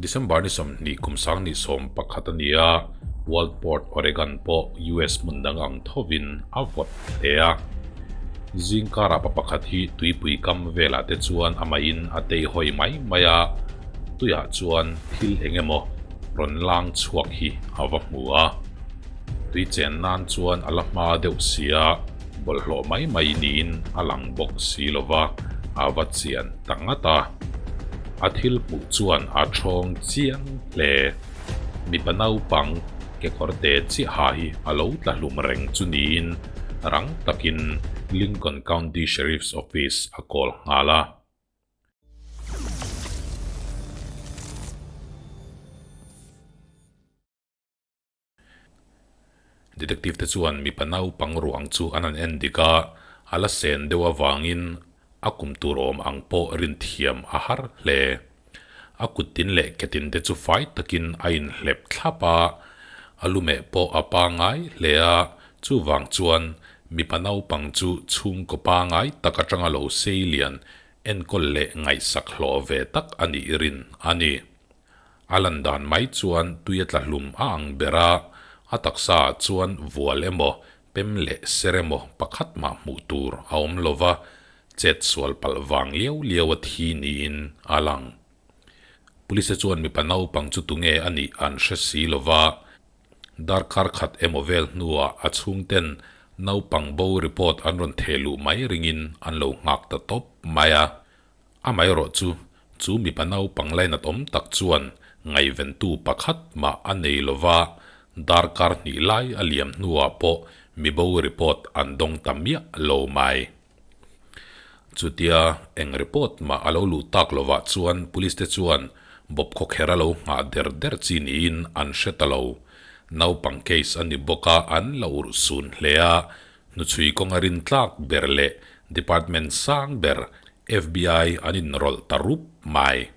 December ni 20 kum 2011 a ni a, Waldport, Oregon pawh US hmun dang ang thovin a vawt hle a. Zingkarah pa pakhat hi tuipui kam velah te chuan amahin a tei hawi mai mai a, tuiah chuan thil eng emaw rawn lang chhuak hi a va hmu a. Tui chen nan chuan a la hma deuh si a, bawlhhlawh mai mai niin a lang bawk si lo va, a va chian ta ngat a. A thil hmuh chuan a thawng chiang hle. Mipa naupang kekawr te chiaha hi a lo tla hlum reng chu niin rang takin Lincoln County Sheriff's Office a call nghal a. Detective te chuan mipa naupang ruang chu an han en dik a, a la sen deuh avangin a kum tur awm ang pawh rin thiam a har hle. A kut tin leh ke tin te chu fai takin a inhlep thlap a, a lumeh pawh a pangai hle a, chuvang chuan mipa naupang chu chhungkaw pangai tak atanga lo sei lian enkawl leh ngaihsak hlawh ve tak a nih rin a ni. A lan dan mai chuan tui a tla hlum a ang ber a, a taksa ah chuan vual emaw, pem leh ser emaw pakhat mah hmuh tur a awm lo va, chet sual palh vang liau liau a thi niin a lang. Police chuan mipa naupang chu tunge a nih an hre si lo va, darkar khat emaw vel hnuah a chhungten naupang bo report an rawn theh luh mai ringin an lo nghak ta tawp mai a. Amaherawh chu, chu mipa naupang lainat awm tak chuan ngaihventu pakhat mah a nei lo va, darkar hnih lai a liam hnuah pawh mibo report an dawng ta miah lo mai. Chutia eng report mah a lo luh tak lovah chuan police te chuan bawpkhawkher a lo nghah der der chi niin an hre ta lo. Naupang case a ni bawk a, an la urh sun hle a, Hnuchhui kawnga rintlak ber leh department sang ber FBI an inrawlh ta rup mai.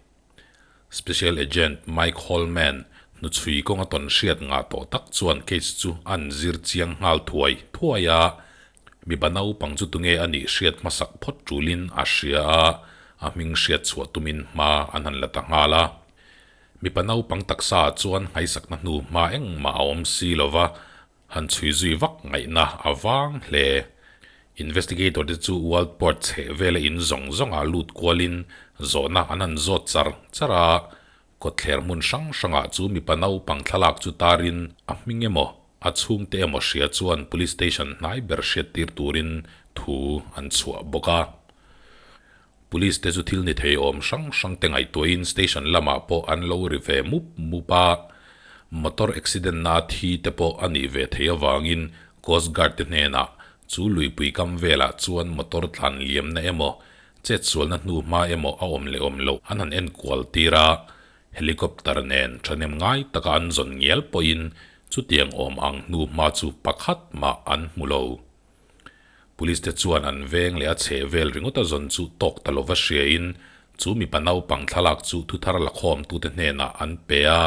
Special Agent Mike Holman hnuchhui kawnga tawn hriat ngah tawh tak chuan case chu an zir chiang nghal thuai thuai a, mipa naupang chu tunge a nih hriat hmasak phawt tulin a hria a, a hming hriat chhuah tumin hma an han la ta nghal a. Mipa naupang taksa ah chuan nghaisakna hnu hma engmah a awm si lova, Han chhui zui vak ngaihna a vang hle. Investigator te chu World Port chheh vela in zawng zawngah lut kualin zawhna an han zawt char char a, kawtthler hmun hrang hrangah chu mipa naupang thlalak chu tarin a hming emaw a chhungte emaw hria chuan Police Station hnai ber hriattir turin thu an chhuah bawk a. Police te chu thil ni thei awm hrang hrang te ngaihtuahin station lamah pawh an lo ri ve mup mup a, motor accident na thi te pawh a nih ve thei avangin Coast Guard te hnenah chu luipui kam velah chuan motor tlan liamna emaw chetsualna hnu hma emaw a awm leh awm loh an han enkual tir a, helicopter nen thahnem ngai taka an zawn ngial pawhin chutiang awm ang hnu hma chu pakhat mah an hmu lo. Police te chuan an veng leh a chheh vel ringawt a zawn chu tawk ta lova hriain chu mipa naupang thlalak chu thuthar lakhawm tute hnenah an pe a,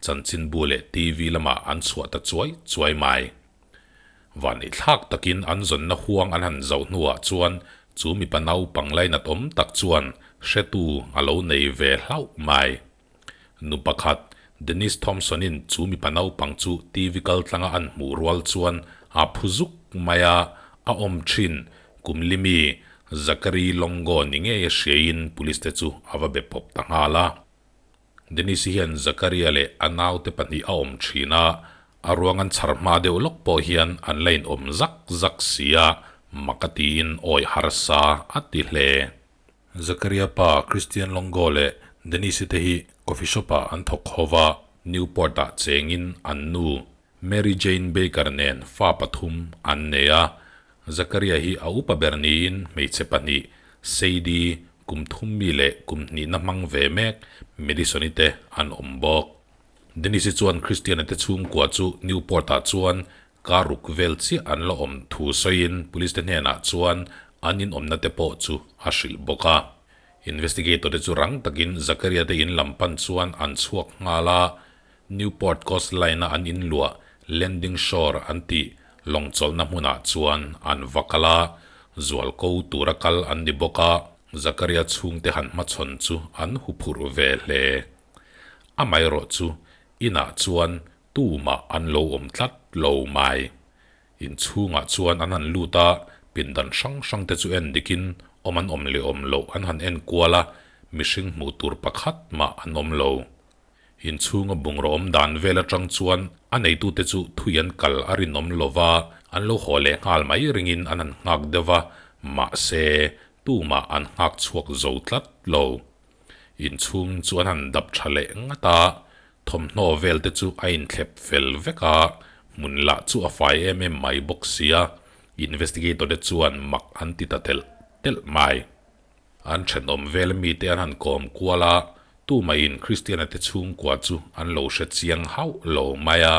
chanchinbu leh TV lamah an chhuah ta chuai chuai mai. Vanneih thlak takin an zawnna huang an han zoh hnuah chuan chu mipa naupang lainat awm tak chuan hretu a lo nei ve hlauh mai. Nu pakhat, Denise Thompson-in chu mipa naupang chu TV kal tlanga an hmuh rual chuan a phu zuk mai a, a awm thin. Kum limi, Zachary Longo ni ngei a hriain police te chu a va be pawp ta nghal a. Denise hian Zachary-a leh a naute pahnih a awm thin a, a ruang an chhar hma deuh lawk pawh hian an la inawm zak zak si a, mak a tiin awi harsa a ti hle. Zakaria pa Christian Longo leh Denise te hi coffee shop-ah an thawk ho va, Newport-ah chengin an nu Mary Jane Baker nen fa pathum an nei a. Zakaria hi a upa ber niin hmeichhe pahnih, Sadie, kum thum mi leh kum hnihna hmang ve mek Madison-i te an awm bawk. Denise chuan Christian-a te chhungkua chu Newport-ah chuan Car ruk vel chiah an la awm thu sawiin police te hnenah chuan an inawmna te pawh chu a hrilh bawk a. Investigator te chu rang takin Zakaria te in lam pan chuan an chhuak nghal a, Newport coastline a an inluah Landing Shore an tih lawng chawlhna hmunah chuan an va kal a, zual ko tura kal an ni bawk a, Zakaria chhungte han hmachhawn chu an huphurh ve hle. Amaherawhchu, inah chuan tumah an lo awm tlat lo mai. Inchhungah chuan an han lut a, pindan hrang hrang te chu en dikin awm an awm leh awm loh an han en kual a, mihring hmuh tur pakhat mah an awm lo. Inchhunga bungraw awm dan vel atang chuan a neitute chu thui an kal a rinawm lo va, an lo haw leh nghal mai ringin an han nghak deuh va, mahse, tumah an nghak chhuak zo tlat lo. Inchhung chu an han dap tha leh ngat a, thawmhnaw vel te chu a inthlep fel vek a, hmun lah chu a fai em em mai bawk sia, investigator te chuan mak an ti ta telh telh mai. An thenawm vel mite an han kawm kual a, tumaiin Kristiana te chhungkua chu an lo hre chiang hauh lo mai a,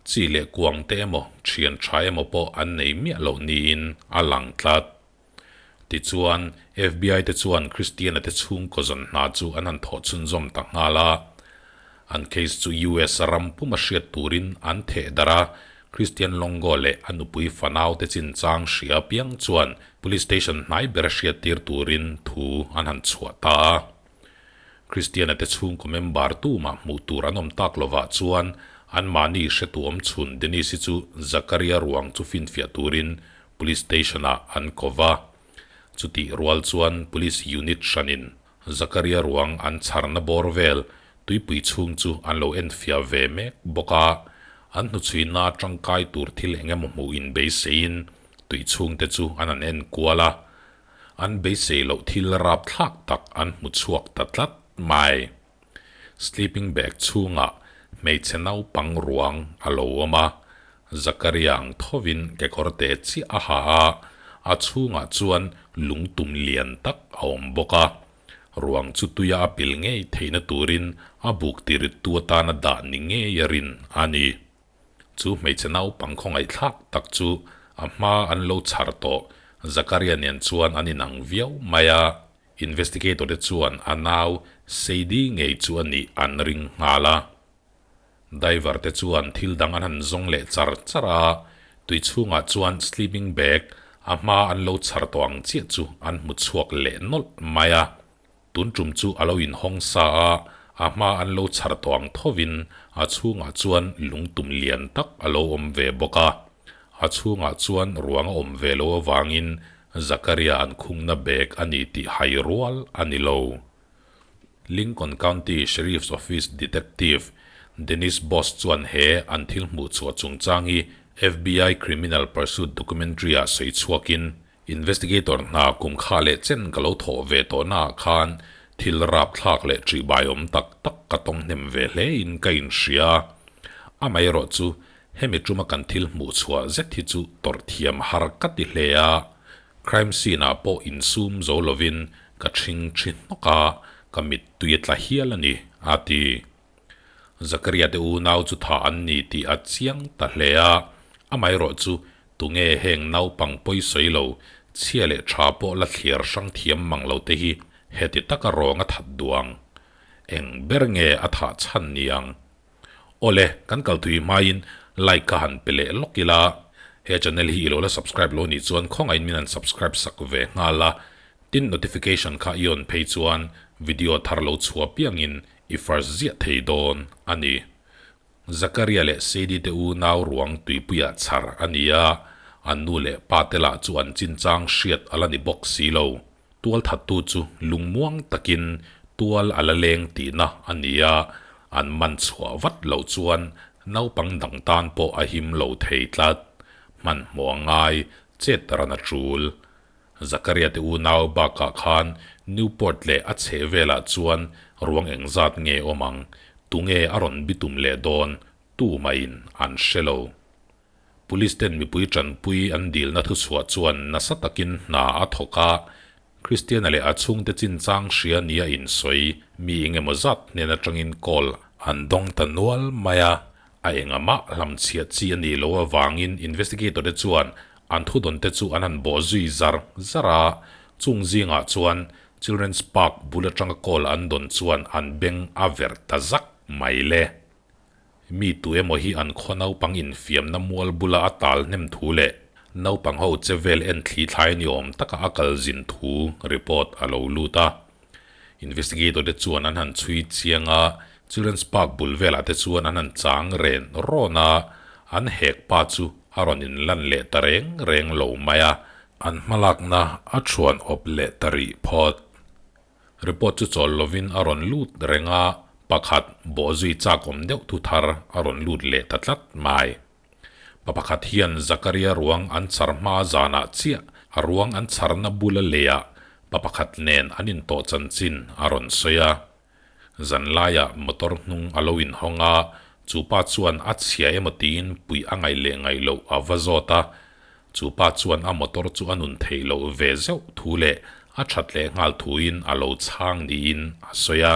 chi leh kuang te emaw thian tha emaw pawh an nei miah lo niin a lang tlat. Tichuan, FBI te chuan Kristiana te chhungkaw zawn hna chu an han thawh chhunzawm ta nghal a. An case chu US ram puma hriat turin an theh darh a, Christian Longo leh a nupui fanau te chinchang hria piang chuan Police Station hnai bera hriattir turin thu an han chhuah ta a. Christian-a te chhungkaw member tumah hmuh tur an awm tak lovah chuan anmahni hretu awm chhun Denise-i chu Zakaria ruang chu finfiah turin Police Station-ah an ko va. Chutih rual chuan Police Unit hranin Zakaria ruang an chharna bawr vel tuipui chhung chu an lo enfiah ve mek bawk a, an hnuchhuina tangkai tur thil eng emaw hmuh in beiseiin tui chhungte chu an han en kual a, an beisei loh thil rapthlak tak an hmu chhuak ta tlat mai. Sleeping bag chhungah hmeichhe naupang ruang a lo awm a, Zakaria ang thovin kekawrte chiah a ha a, a chhungah chuan lungtum lian tak a awm bawk a. Ruang chu tuia a pil ngei theihna turin a buk tirittu atana dah ni ngei a rin a ni. Chu hmeichhe naupang khawngaihthlak tak chu a hma an lo chhar tawh Zakaria nen chuan an inang viau mai a. Investigator te chuan a nau Sadie ngei chu a nih an ring nghal a. Diver te chuan thil dang an han zawng leh char char a, tui chhungah chuan sleeping bag a hma an lo chhar tawh ang chiah chu an hmu chhuak leh nawlh mai a. Tun tum chu a lo inhawng sa a, a hma an lo chhar tawh ang thovin a chhungah chuan lungtum lian tak a lo awm ve bawk a. A chhungah chuan ruang a awm ve lo avangin Zakaria an khungna bag a ni tih hai rual a ni lo. Lincoln County Sheriff's Office Detective Dennis Boss chuan he an thil hmuh chhuah chungchang hi FBI Criminal Pursuit documentary-ah sawi chhuakin, Investigator hna kum kha leh chen ka lo thawh ve tawhnaah khan thil rapthlak leh ṭihbaiawm tak tak ka tawng hnem ve hlein ka inhria. Amaherawh chu hemi ṭuma kan thil hmuh chhuah zet hi chu tawrh thiam har ka ti hle a. Crime scene-ah pawh insum zo lovin ka ṭhing ṭhi hnawk a, ka mittui a tla hial a ni, a ti. Zakaria te unau chu thah an ni tih a chiang ta hle a, amaherawh chu tunge heng naupang pawi sawi lo, chhia leh tha pawh la thliar hrang thiam mang lo te hi heti taka rawng a that duh ang? Eng ber nge a thah chhan ni ang? Awle, kan kal thui hmain like ka han pe leh lawk ila, he channel hi i lo la subscribe lo nih chuan khawngaihin min han subscribe sak ve nghal a, tin notification kha i on phei chuan video thar lo chhuah piangin i first ziah thei dawn a ni. Zakaria leh Sadie te unau ruang tuipuiah chhar a ni a, an nu leh pa te lah chu an chinchang hriat a la ni bawk si lo. Tualthattu chu lungmuang takin tual a la leng tihna a ni a, an man chhuah vat loh chuan naupang dang tan pawh a him lo thei tlat. Hmanhmawh a ngai, chet ran a tul. Zakaria te unau bakah khan Newport leh a chheh velah chuan ruang engzat nge awm ang, tunge a rawn bitum leh dawn tumahin an hre lo. Police ten mipui tanpui an dilna thuchhuah chuan nasa takin hna a thawk a, Christiana leh a chhungte chinchang hria nia insawi mi engemaw zat hnen atangin call an dawng ta nual mai a, a engamah hlamchhiah chi a nih loh avangin investigator te chuan an thudawn te chu an han bawh zui zar zar a, chung zingah chuan Children's Park bul atanga call an dawn chuan an beng a verh ta zak mai le. Mi tu emaw hi an khaw naupang infiamna mual bula a tal hnem thu leh naupang ho che vel en thli thlai ni awm taka a kal zin thu report a lo lut a. Investigator te chuan an han chhui chiang a, Children's Park bul velah te chuan an han chang ren rawn a, an hek pa chu a rawn inlan leh ta reng reng lo mai a. An hmalakna a thuan awp leh ta rih phawt. Report chu chawl lovin a rawn lut reng a, pakhat bawhzui chak awm deuh thu thar a rawn lut leh ta tlat mai. Pa pakhat hian Zakaria ruang an chhar hma zanah chiah a ruang an chharna bula leiah pa pakhat nen an intawh chanchin a rawn sawi a. Zanlaiah motor hnung a lo inhawng a, chu pa chuan a chhia emaw tiin puih a ngaih leh ngaih loh a va zawt a. Chu pa chuan a motor chu a nun theih loh ve zeuh thu leh a that leh nghal thuin a lo chhang niin a sawi a.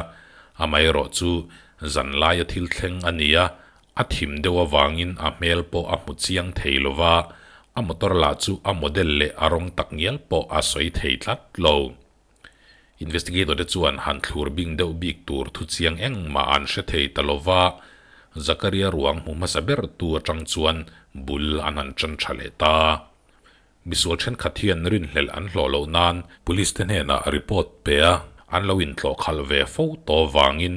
Amaherawh chu zanlaia thil thleng a ni a, A thim deuh avangin a hmel pawh a hmu chiang thei lo va, a motor lah chu a model leh a rawng tak ngial pawh a sawi thei tlat lo. Investigator te chuan han thlur bing deuh bik tur thu chiang engmah an hre thei ta lo va, Zakaria ruang hmu hmasa ber tu atang chuan bul an han tan tha leh ta. Misual thenkhat hian rinhlelh an hlawh loh nan Police te hnenah report pe a, an lo intlawh khalh ve fo tawh vangin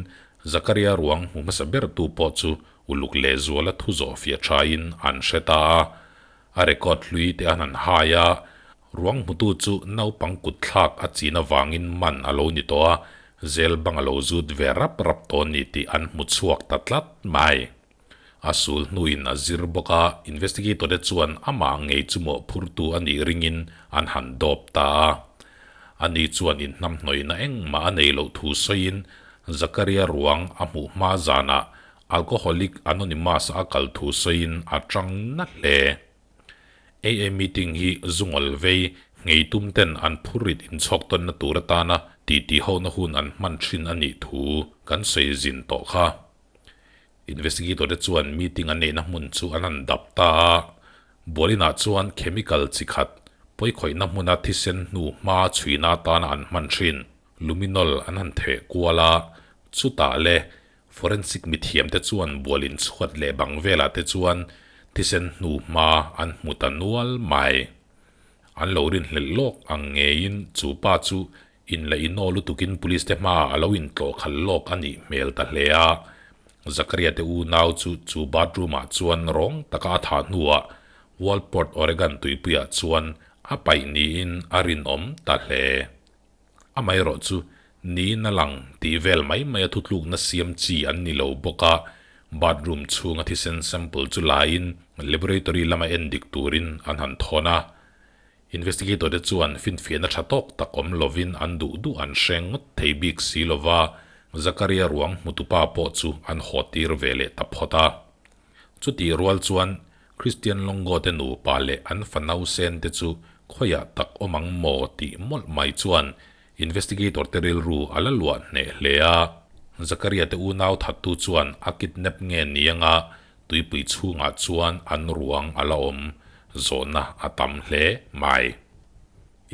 Zakaria ruang hmu hmasa bertu pawh chu uluk lehzuala thu zawh fiah thain an hre ta a. A record hlui te an han hai a, ruang hmutu chu naupang kut thlak a chin avangin man a lo ni tawh a, zel bang a lo zut ve rap rap tawh ni tih an hmu chhuak ta tlat mai. A sul hnuin a zir bawk a, investigator te chuan amah ngei chu mawhphurtu a nih ringin an han dawp ta a. Ani chuan inhnamhnawihna engmah a nei loh thu sawiin Zakaria ruang a hmuh hma zanah Alcoholic Anonymous a kal thu sawiin a tang na hle. AA meeting hi zungawl vei ngei tum ten an phurrit inchhawk tawnna tur atana titi hona hun an hman thin a nih thu kan sawi zin tawh kha. Investigator te chuan meeting an neihna hmun chu an han dap ta a, Bualinah chuan chemical chi khat pawikhawihna hmuna thisen hnu hma chhuina atana an hman thin luminol an han theh kual a, chutah le forensic mithiam te chuan bualin chhuat leh bang velah te chuan thisen hnu hma an hmu ta nual mai. An lo rinhlelh lawk ang ngeiin chu pa chu In la inaw lutukin police te hmaah a lo intlawh khalh lawk a nih hmel ta hle a. Zakaria te unau chu chu bathroom ah chuan rawng taka a thah hnuah Walport, Oregon tuipuiah chuan a paih niin a rinawm ta hle. Amaherawh chu niin a lang tih vel mai mai a thutlukna siam chi an ni lo bawk a, bathroom chhunga thisen sample chu laiin laboratory lama endik turin an han thawn a. Investigator te chuan finfiahna tha tawk tak awm lovin an duh duh an hre ngawt thei bik si lova, Zakaria ruang hmutupa pawh chu an haw tir ve leh ta phawt a. Chutih rual chuan Christian Longo te nupa leh an fa nausen te chu khawiah tak awm ang maw tih mawlh mai chuan Investigator te rilru a la luah hneh hle a. Zakaria te unau thattu chuan a kidnap nge ni anga Tuipui chhungah chuan an ruang a la awm zawhna a tam hle mai.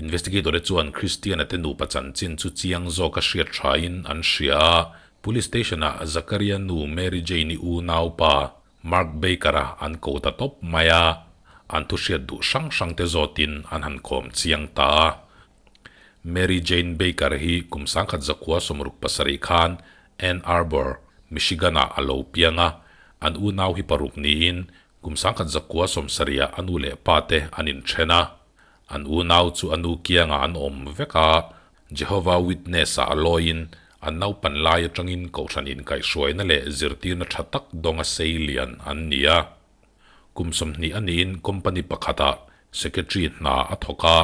Investigator-te chuan Christian-a te nupa chanchin chu chiang zawka hriat thain an hria a, Police Station-ah Zakaria nu Mary Jane-i unaupa Mark Baker-a an ko ta tawp mai a, an thu hriat duh hrang hrangte zawtin an han kawm chiang ta a. Mary Jane Baker hi kum 1967 khan Ann Arbor, Michigan-ah a lo piang a, an unau hi paruk niin kum 1970-ah a nu leh pa te an inthen a. An unau chu a nu kiangah an awm vek a, Jehovah Witness-ah a lawiin an naupan lai atangin kohhran inkaihhruaina leh zirtirna tha tak dawnga sei lian an ni a. Kum 20 a niin company pakhatah secretary hna a thawk a,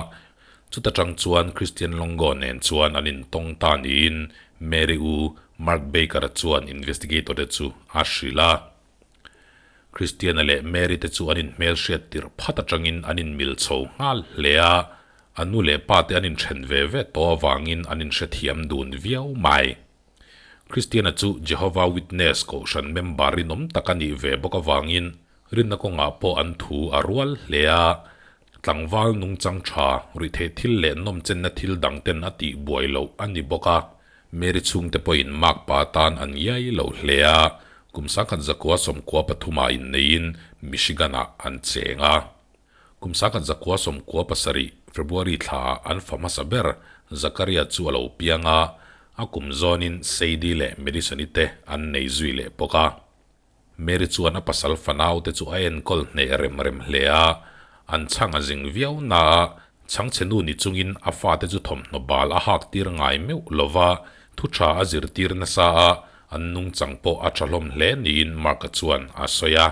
chuta tang chuan Christian Longo nen chuan an intawng ta niin Mary u Mark Baker-a chuan investigator te chu a hrilh a. Christian-a leh Mary te chu an inhmelhriat tirh phat atangin an inmil chho nghal hle a, a nu leh pa te an inthen ve ve tawh avangin an inhrethiam dun viau mai. Christiana chu Jehovah Witness kohhran member rinawm tak a nih ve bawk avangin rinna kawngah pawh an thu a rual hle a. Tlangval nungchang tha, ruihtheih thil leh nawmchenna thil dangten a tih buai loh a ni bawk a. Mary chhungte pawhin makpa tan an iai lo hle a, kum 1993 ah inneiin Michigan-ah an cheng a. Kum 1997, February thlaah an fa hmasa ber Zakaria chu a lo piang a, A kum zawnin Sadie leh Madison-i te an nei zui leh bawk a. Mary chuan a pasal fanau te chu a enkawl hneh rem rem hle a, an chhang a zing viau na a, chhangchhe nu ni chungin a fate chu thawmhnaw bal a hak tir ngai meuh lo va, thu tha a zirtir nasa a, an nungchang pawh a tha hlawm hle niin Mark-a chuan a sawi a.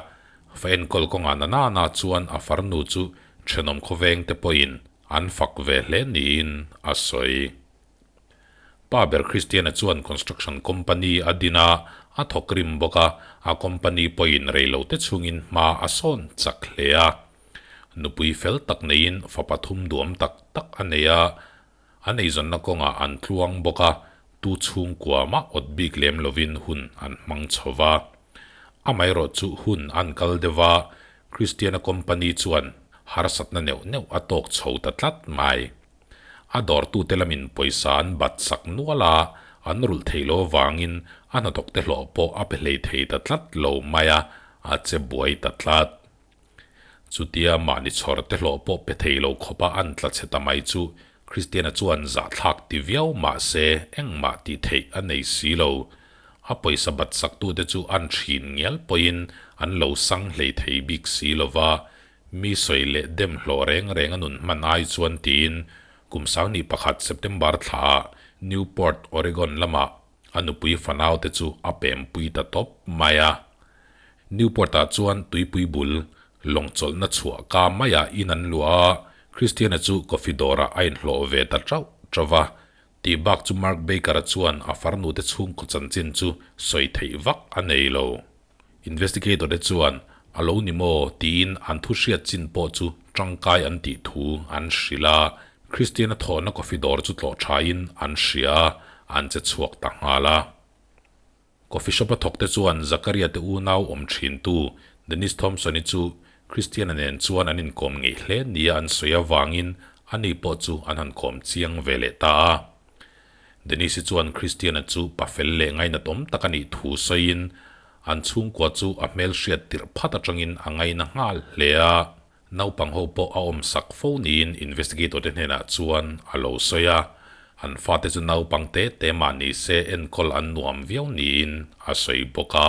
Fa enkawl kawngah na nana chuan a farnu chu thenawm khawveng te pawhin an fak ve hle niin a sawi. Pa ber Christian-a chuan construction company a din a, a thawk rim bawk a, a company pawhin reilote chhungin hma a sawn chak hle a. Nupui fel tak neiin fa pathum duam tak tak a nei a, an eizawnna kawngah an tluang bawk a, tu chhungkua mah awt bik lem lovin hun an hmang chho va. Amaherawh chu hun an kal deuh a, Christian-a company chuan harsatna neuh neuh a tawk chho ta tlat mai. A dawrtute lamin pawisa an bat sak nual a, an rulh thei lo avangin a hnathawkte hlawh pawh a pe hlei thei ta tlat lo mai a, a che buai ta tlat. Chutia mahni chhawrte hlawh pawh pe thei lo khawpa an tla chhe ta mai chu Kristiana chuan zahthlak ti viau mah se engmah tih theih a nei si lo. A pawisa bat saktute chu an thin ngial pawhin an lo sang hlei thei bik si lo va, Mi sawi leh dem hlawh reng reng a nun hman ai chuan tiin kum 11 September thlaah Newport, Oregon lamah a nupui fanaute chu a pempui ta tawp mai a. Newport-ah chuan tuipui bul lawng chawlhna chhuah ka maiah in an luah a, Christian-a chu coffee dawrah a inhlawh ve ta chauh chauh va. Tih bak chu Mark Baker-a chuan a farnute chhungkaw chanchin chu sawi theih vak a nei lo. Investigator te chuan a lo ni maw tiin an thu hriat chin pawh chu tangkai an tih thu an hrilh a, Christian-a thawhna coffee dawr chu tlawh thain an hria a, an che chhuak ta nghal a. Coffee shop-a thawk te chuan Zakaria te unau awm thintu Dennis Thompson-i chu Christian-a nen chuan an inkawm ngeih hle nia an sawi avangin ani pawh chu an han kawm chiang ve leh ta a. Denise chuan Christiana chu pa fel leh ngainat awm tak a nih thu sawiin an chhungkua chu a hmel hriat tirh phat atangin a ngaina nghal hle a, naupang ho pawh a awmsak fo niin investigator te hnenah chuan a lo sawi a, an fate chu naupang te te mah ni se enkawl an nuam viau niin a sawi bawk a,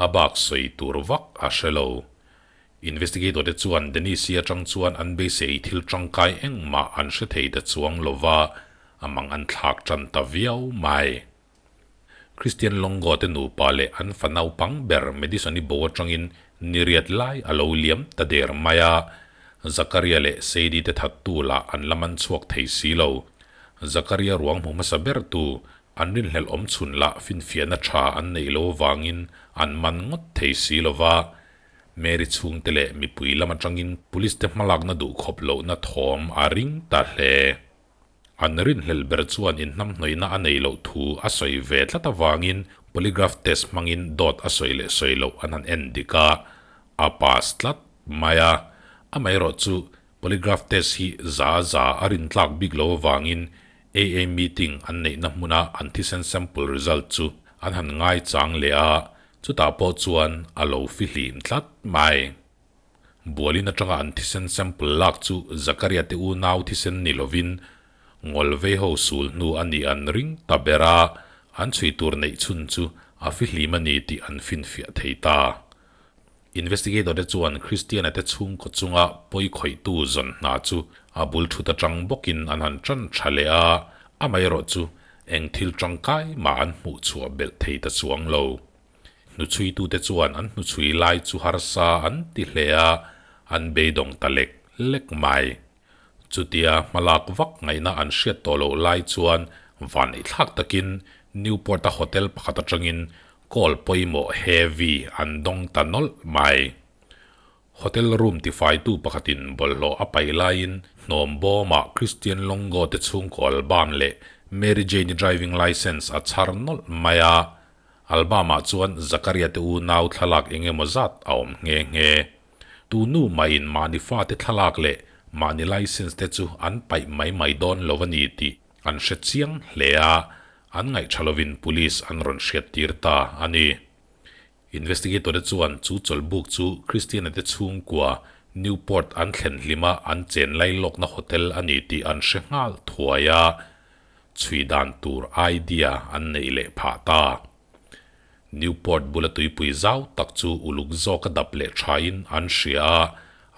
a bak sawi tur vak a hre lo. Investigator te chuan Denise-i atang chuan an beisei thil tangkai engmah an hre thei ta chuang lova, a mang an thlak tan ta viau mai. Christian Longo te nupa leh an fa naupang ber Madison-i bo atangin niriat lai a lo liam ta der mai a, Zakaria leh Sadie te thattu lah an la man chhuak thei si lo. Zakaria ruang hmu hmasa bertu an rinhlelh awm chhun lah finfiahna tha an neih lo avangin an man ngawt thei si lova, Mary chhungte leh mipui lam atangin police te hmalakna duhkhawp lohna thawm a ring ta hle. An rinhlelh ber chuan inhnamhnawihna a nei loh thu a sawi ve tlat avangin polygraph test hmangin dawt a sawi leh sawi loh an han en dik a, a pass tlat mai a. Amaherawhchu polygraph test hi za za a rintlak bik lo avangin AA meeting an neihna hmuna an thisen sample result chu an han ngaichang leh a, Chutah pawh chuan a lo fihlim tlat mai. Bualin atanga an thisen sample lak chu Zakaria te unau thisen ni lovin Ngawlvei ho sul hnu a nih an ring ta ber a, an chhui tur neih chhun chu a fihlim a ni tih an finfiah thei ta. Investigator te chuan Christiana te chhungkaw chunga pawi khawihtu zawn hna chu a bul thut atang bawkin an han tan tha leh a, amaherawh chu Eng thil tangkai mah an hmuh chhuah belh thei ta chuang lo. Hnuchhuitute chuan an hnuchhui lai chu harsa an ti hle a, an beidawng ta lek lek mai. Chutia hmalak vak ngaihna an hriat tawh loh lai chuan vanneihthlak takin Newport-a hotel pakhat atangin call pawimawh heavy an dawng ta nawlh mai. Hotel room tifaitu pakhatin bawlhhlawh a paih laiin hnawm bawmah Christian Longo te chhungkaw album leh Mary Jane-i driving licence a chhar nawlh mai a. Album-ah chuan Zakaria te unau thlalak eng emaw zat a awm nghe nghe. Tu nu mahin mahni fate thlalak leh mahni licence te chu an paih mai mai dawn lo a ni tih an hre chiang hle a, an ngaihṭha lovin police an rawn hriattir ta a ni. Investigator te chuan chu chawlhbuk chu Christiana te chhungkua Newport an thlen hlima an chen lailawkna hotel a ni tih an hre nghal thuai a. chhui dan tur idea an neih leh phah ta. Newport bula tuipui zau tak chu uluk zawka dap leh thain an hria a,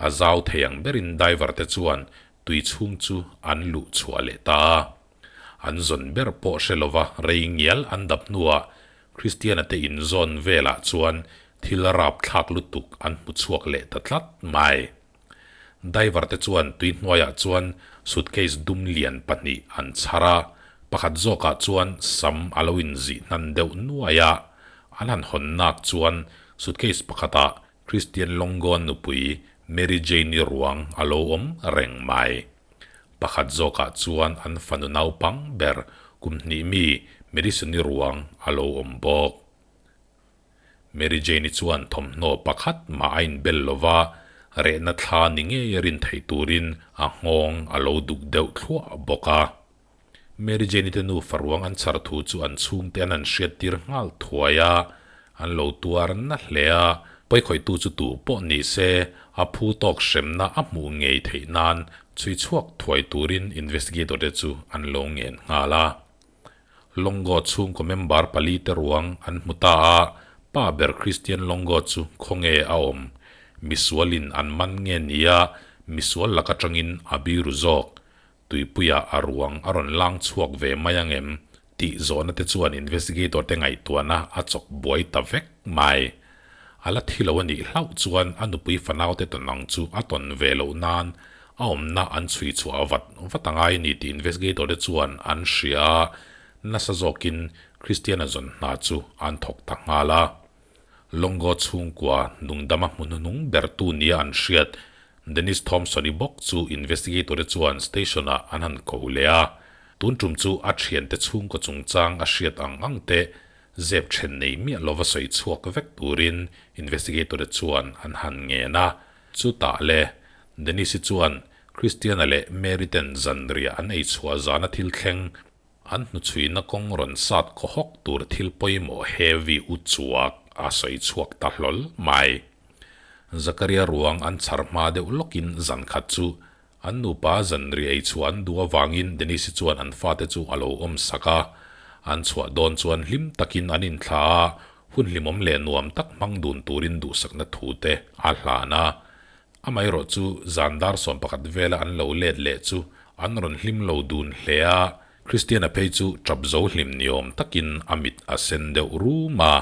a zau thei ang berin diver te chuan tui chhung chu an luh chhuah leh ta a. An zawn ber pawh hre lova rei ngial an dap hnuah Kristiana te inzawn velah chuan thil rapthlak lutuk an hmu chhuak leh ta tlat mai. Diver te chuan tui hnuaiah chuan suitcase dum lian pahnih an chhar a, pakhat zawkah chuan sam a lo inzih hnan deuh nuai a, an han hawn nak chuan suitcase pakhatah Christian Longoa nupui Mary Jane-i ruang a lo awm reng mai. Pakhat zawkah chuan an fanu naupang ber kum hnih mi Madison-i ruang a lo awm bawk. Mary Jane-i chuan thawmhnaw pakhat mah a inbel lo va, rehna thla ni ngei rin theih turin a nghawng a lo duk deuh thluah bawk a. Mary Jane-i te nufa ruang an chhar thu chu an chhungte an han hriattir nghal thuai a, an lo tuar na hle a, pawikhawihtu chu tu pawh ni se a phu tawk hremna a hmuh ngei theih nan chhui chhuak thuai turin investigator te chu an lo ngen nghal a. Longo chhungkaw member pali te ruang an hmu ta a, pa ber Christian Longo chu khawnge a awm? Misualin an man nge nia misual lak atangin a biru zawk. Tuipuiah a ruang a rawn lang chhuak ve mai ang em? tih zawhna te chuan investigator te ngaihtuahna a chawk buai ta vek mai. A la thi lo a nih hlauh chuan a nupui fanau te tawn ang chu a tawn ve loh nan a awmna an chhui chhuah vat vat a ngai a ni tih investigator te chuan an hria a, nasa zawkin Christiana zawn hna chu an thawk ta nghal a. Longo chhungkua nungdama hmu hnuhnung bertu nia an hriat Dennis Thompson-i bawk chu investigator te chuan station-ah an han ko leh a, tun tum chu a thiante chhungkaw chungchang a hriat ang ang te zep then nei miah lova sawi chhuak vek turin investigator te chuan an han ngen a. Chutah le, Dennis-i chuan Christiana leh Mary ten zanriah an ei chhuah zana thil thleng, an hnuchhuina kawng rawn sat khaw hawk tur thil pawimawh heavy u chuak a sawi chhuak ta hlawl mai. Zakaria ruang an chhar hma deuh lawkin zan khat chu an nupa zanriah ei chhuah an duh avangin Denise-i chuan an fate chu a lo awm sak a. An chhuah dawn chuan hlim takin an inthla a, hun hlimawm leh nuam tak hmang dun turin duhsakna thu te a hlan a. Amaherawh chu zan dar 11 vela an lo let leh chu an rawn hlim lo dun hle a, Christiana phei chu tap zo hlim ni awm takin a mit a sen deuh rum a.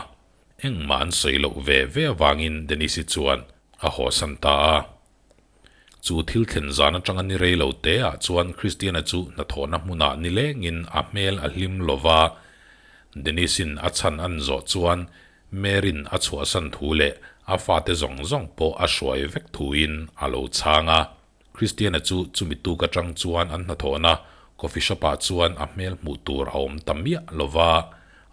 Engmah an sawi loh ve ve avangin Denise-i chuan a hawsan ta a. Chu thil thlen zan atanga ni rei lo te ah chuan Christiana chu hnathawhna hmunah nilengin a hmel a hlim lo va, Denise-in a chhan an zawh chuan Mary-in a chhuahsan thu leh a fate zawng zawng pawh a hruai vek thuin a lo chhang a. Christiana chu chumi tuk atang chuan an hnathawhna coffee shop ah chuan a hmel hmuh tur a awm ta miah lo va,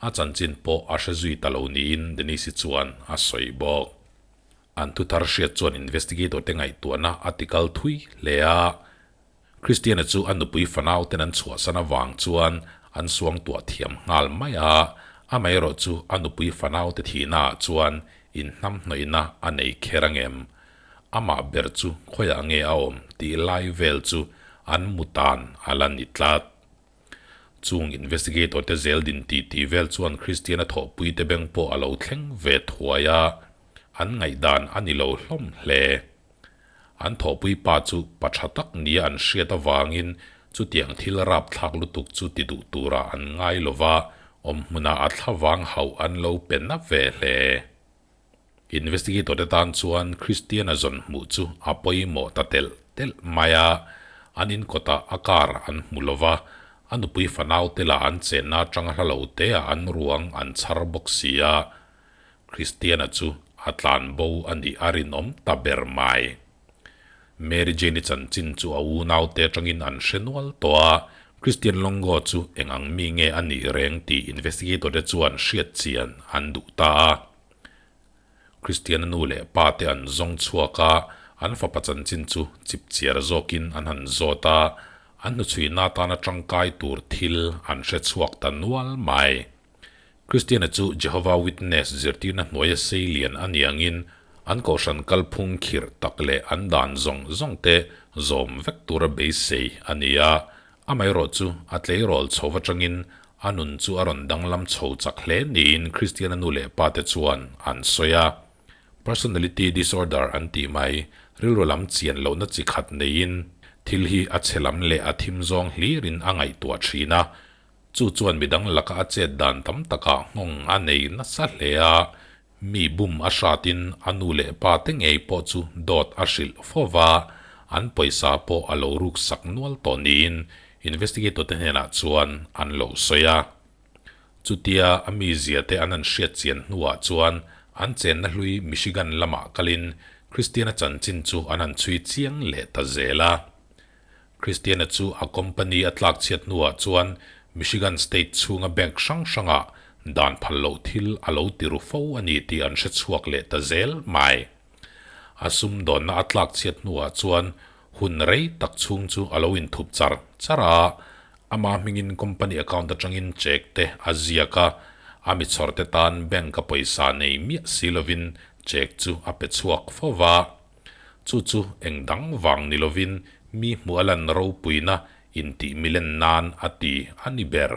a chanchin pawh a hre zui ta lo niin Denise-i chuan a sawi bawk. An thuthar hriat chuan investigator te ngaihtuahna a ti kal thui hle a. Christiana chu a nupui fanau ten an chhuahsan avang chuan an suangtuah thiam nghal mai a, amaherawh chu a nupui fanau te thihna ah chuan inhnamhnawihna a nei kher angem? Amah ber chu khawiah nge a awm tih lai vel chu an mutan a la ni tlat. Chung investigator te zel din tih tih vel chuan Christiana thawhpui te beng pawh a lo thleng ve thuai a, an ngaihdan a ni lo hlawm hle. An thawhpui pa chu pa tha tak nia an hriat avangin chutiang thil rapthlak lutuk chu ti duh turah an ngai lo va, awmhmunah a thlavang hauh an lo pe na ve hle. Investigator te tan chuan Christiana zawn hmuh chu a pawimawh ta telh telh mai a, an in kawtah a car an hmu lo va, a nupui fanau te lah an chenna atanga hla lo te ah an ruang an chhar bawk si a, Christiana chu a tlan bo a nih a rinawm ta ber mai. Mary Jane-i chanchin chu a unaute atangin an hre nual tawh a, Christian Longo chu eng ang mi nge a nih reng tih investigator te chuan hriat chian an duh ta a. Christian-a nu leh pa te an zawng chhuak a, an fapa chanchin chu chip chiar zawkin an han zawt a, an hnuchhuihna atana tangkai tur thil an hre chhuak ta nual mai. Christiana chu Jehovah Witness zirtirna hnuaia sei lian a ni angin an kohhran kalphung khirh tak leh an dan zawng zawng te zawm vek tura beisei a ni a. Amaherawhchu, a tleirawl chho atangin a nun chu a rawn danglam chho chak hle niin Kristiana nu leh pate chuan an sawi a. Personality disorder an tih mai, rilru lam chian lohna chi khat neiin thil hi a chhe lam leh a thim zawng hlirin a ngaihtuah thin a. Chu chuan midang laka a chet dan tam takah nghawng a nei nasa hle a. Mi bum a hratin a nu leh pa te ngei pawh chu dawt a hrilh fo va, an pawisa pawh a lo ruk sak nual tawh niin investigator te hnenah chuan an lo sawi a. Chutia a mizia te an han hriat chian hnuah chuan an chenna hlui Michigan lamah kalin Christiana chanchin chu an han chhui chiang leh ta zel a. Christiana chu a company a tlak chhiat hnuah chuan Michigan state chhunga bank hrang hrangah dan phal loh thil a lo ti ru fo a ni tih an hre chhuak leh ta zel mai. A sumdawnna a tlak chhiat hnuah chuan hun rei tak chhung chu a lo inthup char char a, ama hmingin company account atangin cheque te a ziak a, a mi chhawrte tan bank a pawisa nei miah si lovin cheque chu a pe chhuak fo va. Chu chu eng dang vang ni lovin mi hmuh a lan ropuina intih milen nan a ti a ni ber.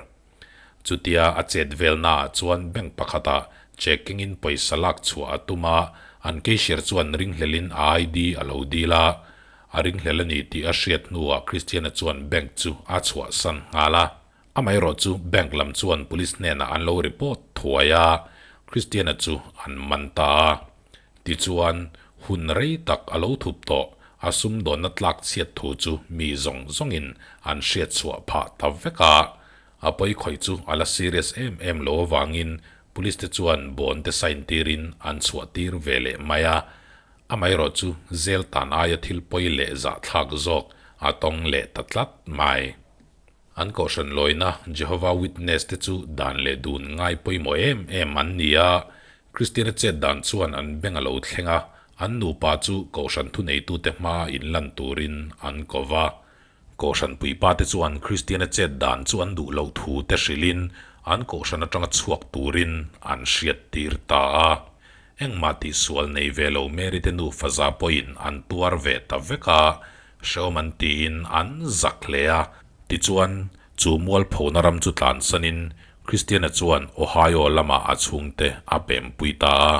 Chutia a chet velnaah chuan bank pakhatah cheque kengin pawisa lak chhuah a tum a, an cashier chuan ringhlelin a ID a lo dil a. A ringhlel a ni tih a hriat hnuah Christiana chuan bank chu a chhuahsan nghal a. Amaherawh chu bank lam chuan police hnenah an lo report thuai a, Christiana chu an man ta a. Tichuan, hun rei tak a lo thup tawh, a sumdawnna tlak chhiat thu chu mi zawng zawngin an hriat chhuah phah ta vek a. A pawi khawih chu a la serious em em lo avangin police te chuan bond te sign tirin an chhuah tir ve leh mai a. Amaherawh chu zel tan aia thil pawi leh zahthlak zawk a tawng leh ta tlat mai. An kohhran lawina Jehovah Witness te chu dan leh dun ngai pawimawh em em an ni a, Kristiana chet dan chuan an beng a lo thleng a, an nupa chu kohhran thuneitute hmaa inlan turin an ko va. Kohhran puipa te chuan Kristiana chet dan chu an duh loh thu te hrilhin an kohhran atanga chhuak turin an hriattir ta a. Engmah tihsual nei ve lo Mary te nufa za pawhin an tuar ve ta vek a, Hrehawm an tiin an zak hle a. Tichuan, chu mualphona ram chu tlansanin Christiana chuan Ohio lamah a chhungte a pempui ta a.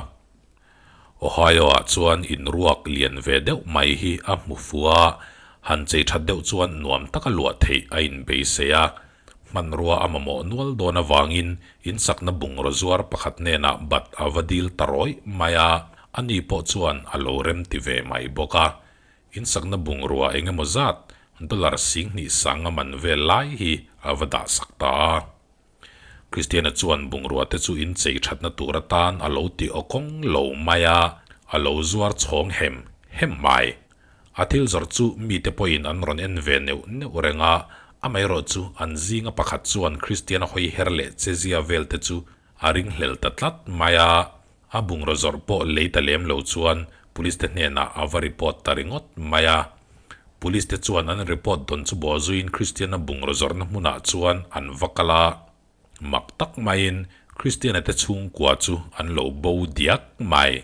Ohio-ah chuan inruak lian ve deuh mai hi a hmu fu a, han chei that deuh chuan nuam taka luah theih a inbeisei a. Hmanrua a mamawh nual dawn avangin insakna bungraw zuar pakhat hnenah bat a va dil ta rawih mai a, ani pawh chuan a lo remti ve mai bawk a. Insakna bungrua eng emaw zat dollar 2000 sanga man vel lai hi a va dah sak ta a. Kristiana chuan bungrua te chu inchei thatna tur atan a lo ti awkawng lo mai a, a lo zuar chhawng hem hem mai. A thil zawrh chu mite pawhin an rawn en ve neuh neuh reng a, amaherawh chu an zinga pakhat chuan Kristiana hawi her leh chezia vel te chu a ringhlel ta tlat mai a. A bungraw zawrh pawh lei ta lem lo chuan Police te hnenah a va report ta ringawt mai a. Police te chuan an report dawn chu bawhzuiin Christiana bungraw zawrhna hmunah chuan an va kal a. Mak tak maiin Christiana te chhungkua chu an lo bo diak mai.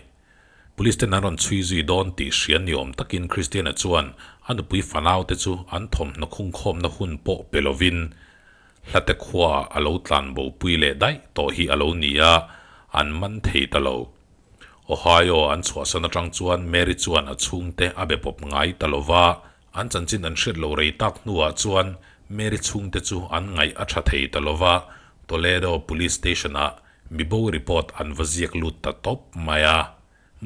Police ten an rawn chhui zui dawn tih hria ni awm takin Christiana chuan a nupui fanau te chu an thawmhnaw khungkhawmna hun pawh pe lovin Hlate khuaah a lo tlan bopui leh daih tawh hi a lo ni a, an man thei ta lo. Ohio an chhuahsan atang chuan Mary chuan a chhungte a be pawp ngai ta lo va, an chanchin an hriat lo rei tak hnuah chuan Mary chhungte chu an ngaih a tha thei ta lo va, Toledo Police Station-ah mibo report an va ziak lut ta tawp mai a.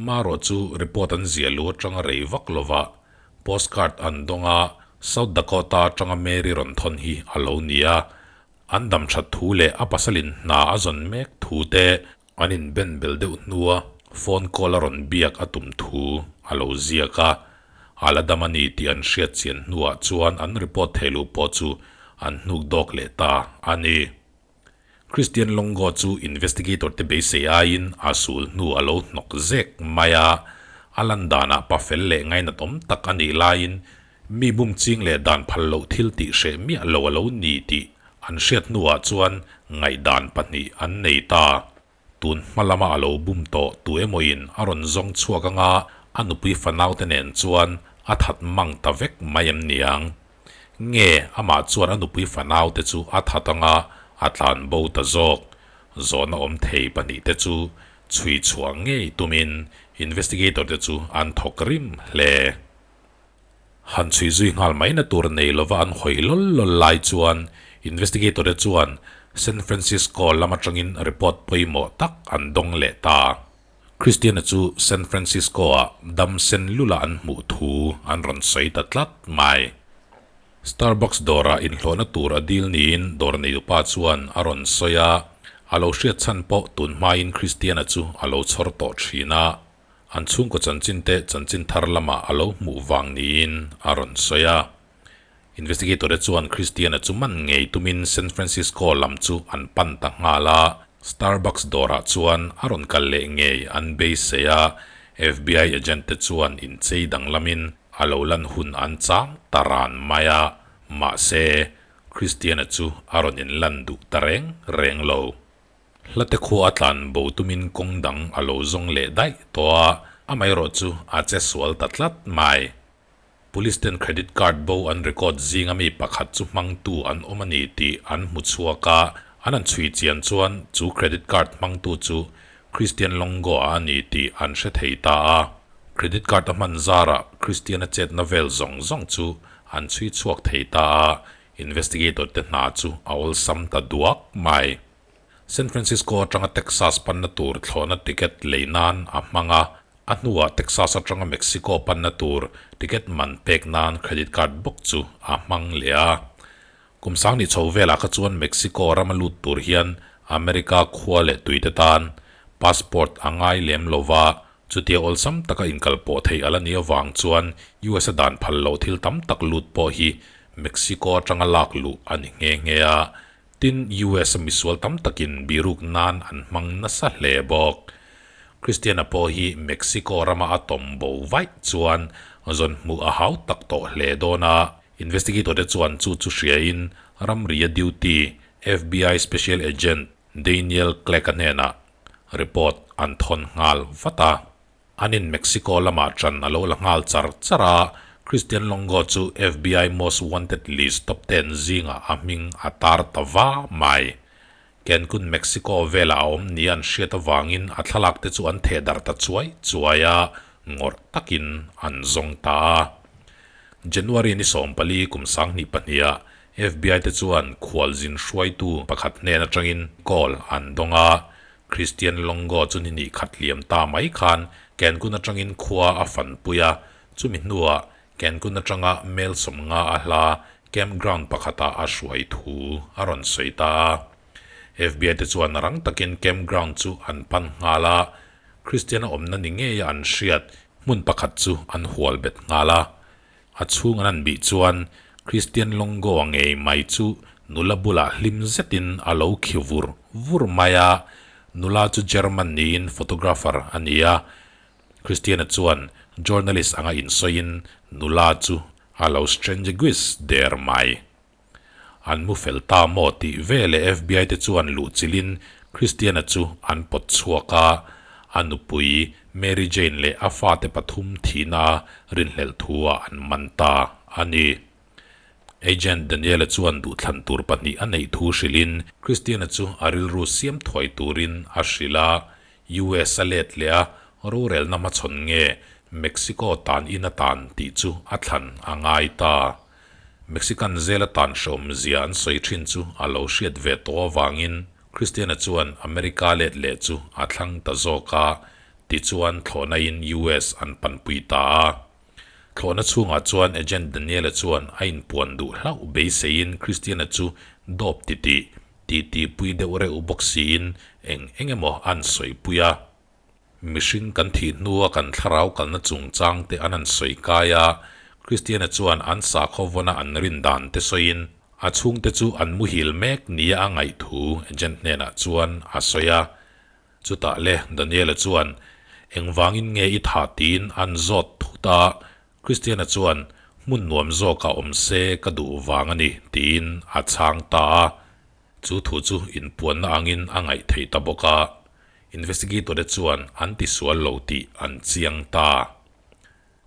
Marawh chu report an ziah lu atanga rei vak lova postcard an dawng a, South Dakota atanga Mary rawn thawn hi a lo ni a. An dam that thu leh a pasalin hna a zawn mek thu te an inben bel deuh hnua phone call a rawn biak a tum thu a lo ziak a. A la dam a ni tih an hriat chian hnuah chuan an report thei lo pawh chu an hnuk dawk leh ta a ni. Christian Longo chu investigator te beisei aiin a sul hnu a lo hnawk zek mai a, a lan danah pa fel leh ngainatawm tak a nih laiin mi bum ching leh dan phal loh thil tih hreh miah lo a lo ni tih an hriat hnuah chuan ngaihdan pahnih an nei ta. Tun hma lama a lo bum tawh tu emawin a rawn zawng chhuak anga a nupui fanaute nen chuan a that mang ta vek mai em niang. Nge amah chuan a nupui fanau te chu a that anga a tlan bo ta zawk? Zawhna awm thei pahnihte chu chhui chhuah ngei tumin investigator te chu an thawk rim hle. Han chhui zui nghal mai na tur nei lova an hawi lawl lawl lai chuan investigator te chuan San Francisco lam atangin report pawimawh tak an dawng leh ta. Christiana chu San Francisco-ah dam sen lula an hmuh thu an rawn sawi ta tlat mai. Starbucks dawrah inhlawhna tur a dil niin dawr neiupa chuan a rawn sawi a, a lo hriat chhan pawh tun hmain Christiana chu a lo chhawr tawh thin a. An chhungkaw chanchin te chanchin thar lamah a lo hmuh vang niin a rawn sawi a. Investigator te chuan Christian-a chu man ngei tumin San Francisco lam chu an pan ta nghal a. Starbucks dawrah chuan a rawn kal leh ngei an beisei a, FBI agent te chuan inchei danglamin a lo lan hun an chang ta ran mai a, mahse Christian-a chu a rawn inlan duh ta reng reng lo. Hlate khua a tlan bo tumin kawng dang a lo zawng leh daih tawh a, amaherawh chu a che sual ta tlat mai. Police ten credit card bo an record zinga mi pakhat chu hmangtu an awm a ni tih an hmu chhuak a, an han chhui chian chuan chu credit card hmangtu chu Christian Longo-a a ni tih an hre thei ta a. Credit card a hman zarah Christian-a chetna vel zawng zawng chu an chhui chhuak thei ta a, Investigator te hna chu a awlsam ta duak mai. San Francisco atanga Texas panna tur thlawhna ticket lei nan a hmang a, a hnuah Texas atanga Mexico panna tur ticket man pek nan credit card bawk chu a hmang leh a. Kum sang ni chho velah kha chuan Mexico rama lut tur hian America khua leh tuite tan passport a ngai lem lo va, Chutia awlsam taka inkal pawh theih a la nih avang chuan US a dan phal loh thil tam tak lut pawh hi Mexico atanga lak luh a ni nghe nghe a. Tin, US a misual tam takin biruk nan an hmang nasa hle bawk. Christiana pawh hi Mexico rama a tawm bo vaih chuan zawn hmuh a hau tak tawh hle dawn a. Investigator te chuan chu chu hriain ramria duty FBI Special Agent Daniel Clegg-a hnenah report an thawn nghal vat a. An in Mexico lamah ṭan a lo la nghal char char a, Christian Longo chu FBI Most Wanted list top ten zingah a hming a tar ta va mai. Cancun, Mexico velah a awm nia an hriat avangin a thlalak te chu an theh darh ta chuai chuai a, ngawrh takin an zawng ta a. January ni 14 kum 2002ah FBI te chuan khualzin hruaitu pakhat hnen atangin call an dawng a, Christian Longo chu ni nih khat liam ta mai khan Cancun atangin khua a fanpui a, chumi hnuah Cancun atanga mel 50 a hla campground pakhatah a hruai thu a rawn sawi ta a. FBI te chuan rang takin campground chu an pan nghal a, Christian a awmna ni ngeia an hriat hmun pakhat chu an hual bet nghal a. A chhung an han bih chuan Christian Longo-a ngei mai chu nula bulah hlim zetin a lo khi vur vur mai a, nula chu German niin photographer a ni a. Christian-a chuan journalist anga insawiin nula chu a lo strangeguis der mai. An mu fel ta maw tih veleh FBI te chuan luhchilhin Christiana chu an pawt chhuak a, a nupui Mary Jane leh a fate pathum thihna a rinhlelh thu ah an man ta a ni. Agent Daniela chuan duhthlan tur pahnih a neih thu hrilhin Christiana chu a rilru siam thuai turin a hrilh a, US a let leh a rorelna hmachhawn nge Mexico tan in a tan tih chu a thlan a ngai ta. Mexican zela tan hreawm zia an sawi thin chu a lo hriat ve tawh avangin Christiana chuan America let leh chu a thlang ta zawk a, tichuan thlawhnain US an panpui ta a. Thlawhna chhungah chuan Agent Daniela chuan a inpuan duh hlauh beiseiin Christiana chu dawp titih, titipui deuh reuh bawk siin eng eng emaw an sawipui a. Mihring kan thih hnua kan thlarau kalna chungchang te an han sawi kai a, Kristiana chuan an sakhaw vawna an rin dan te sawiin a chhungte chu an muhil mek nia a ngaih thu agent hnenah chuan a sawi a. Chutah le Daniela chuan, Engvangin nge i thah tiin an zawt thut a, Kristiana chuan, Hmun nuam zawkah awm se ka duh vang a ni tiin a chhang ta a. Chu thu chu inpuanna angin a ngaih theih ta bawk a, investigator te chuan an tisual lo tih an chiang ta.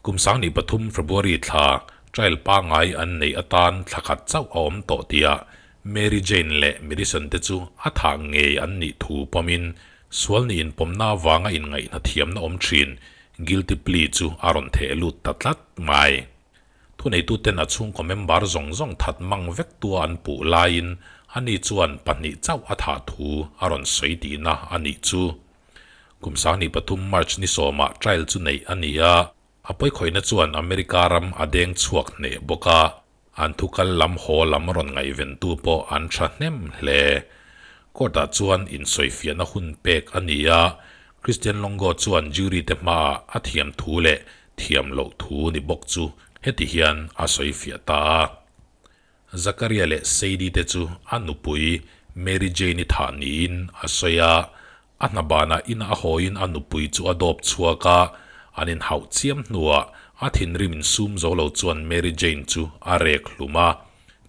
Kum 2003 February thla Trial pangai an neih atan thla khat chauh a awm tawh tihah Mary Jane leh Madison te chu a thah ngei an nih thu pawmin sual nih inpawmna avanga inngaihna thiamna awm thin guilty plea chu a rawn theh lut ta tlat mai. Thuneituten a chhungkaw member zawng zawng that mang vek tua an puh laiin ani chuan pahnih chauh a thah thu a rawn sawi tihna a nih chu. Kum 23 March ni sawmah trial chu neih a ni a, a pawikhawihna chuan America ram a deng chhuak hneh bawk a, an thu kal lam haw lam rawn ngaihventu pawh an tha hnem hle. Court-ah chuan insawifiahna hun pek a ni a, Christian Longo chuan jury te hmaah a thiam thu leh thiam loh thu ni bawk chu heti hian a sawi fiah ta a. Zakaria leh Sadie te chu a nupui Mary Jane-i thah niin a sawi a, a hna banah ina a hawiin a nupui chu a dawp chhuak a, an inhauh chiam hnuah a thinrim insum zo lo chuan Mary Jane chu a rek hlum a,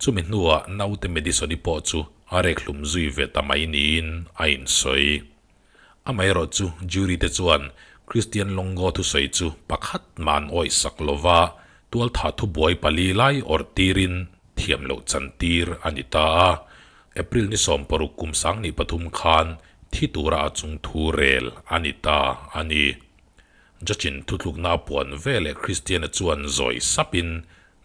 chumi hnuah naute Madison-i pawh chu a rek hlum zui ve ta mai niin a insawi. Amaherawh chu jury te chuan Christian Longo thusawi chu pakhat mah an awih sak lova, tualthah thubuai pali lai awrh tirin thiam loh chan tir a ni ta a. April ni 60 kum 2003 khan thi tura a chung thu rel a ni ta a ni. Judge-in thutlukna a puan veleh Christian-a chuan zawi sapin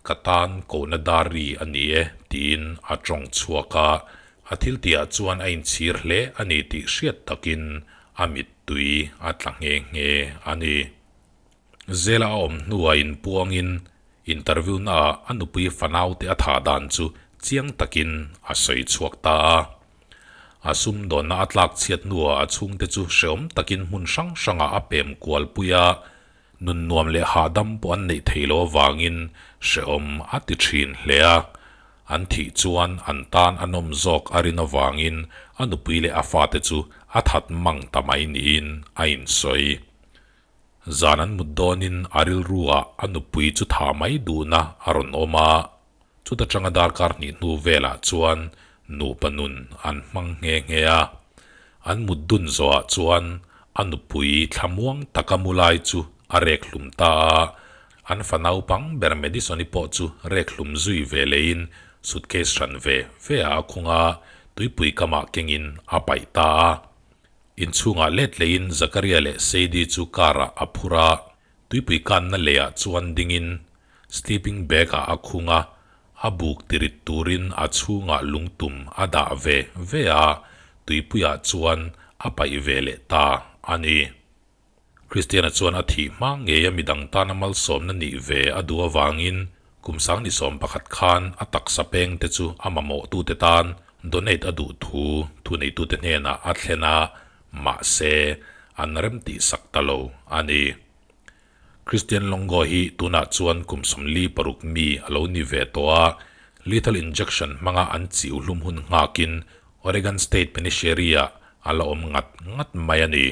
Ka tan kohna dar ri a ni e, tiin a tawng chhuak a. A thil tihah chuan a inchhir hle a ni tih hriat takin a mittui a tla nghe nghe a ni. Zela a awm hnuah inpuangin interview naah a nupui fanaute a thah dan chu chiang takin a sawi chhuak ta a. A sumdawnna a tlak chhiat hnuah a chhungte chu hreawm takin hmun hrang hrangah a pem kualpui a. Nun nuam leh hahdam pawh an neih theih loh avangin hrehawm a ti thin hle a. An thih chuan an tan a nawm zawk a rin avangin a nupui leh a fate chu a that mang ta mai niin a insawi. Zan an mut dawnin a rilruah a nupui chu thah mai duhna a rawn awm a. Chuta tanga darkar hnih hnu velah chuan nupa nun an hmang nghe nghe a. An mut dun zawhah chuan a nupui thlamuang taka mu lai chu a rek hlum ta a. An fa naupang ber Madison-i pawh chu rek hlum zui ve leiin suitcase hran ve ve ah a khung a, tuipui kamah kengin a paih ta a. Inchhungah let leiin Zakaria leh Sadie chu car-ah a phur a, tuipui kanna leiah chuan dingin Sleeping bag ah a khung a, a buk tirit turin a chhungah lungtum a dah ve ve a, tuipuiah chuan a paih ve leh ta a ni. Christiana chuan a thih hma ngeia midang tana malsawmna nih ve a duh avangin kum 11 khan a taksa peng te chu a mamawhtute tan donate a duh thu thuneitute hnenah a thlen a, mahse an remtihsak ta lo a ni. Christian Longo hi tunah chuan kum 46 mi a lo ni ve tawh a, lethal injection hmanga an chiu hlum hun nghakin Oregon State Penitentiary-ah a la awm ngat ngat mai a ni.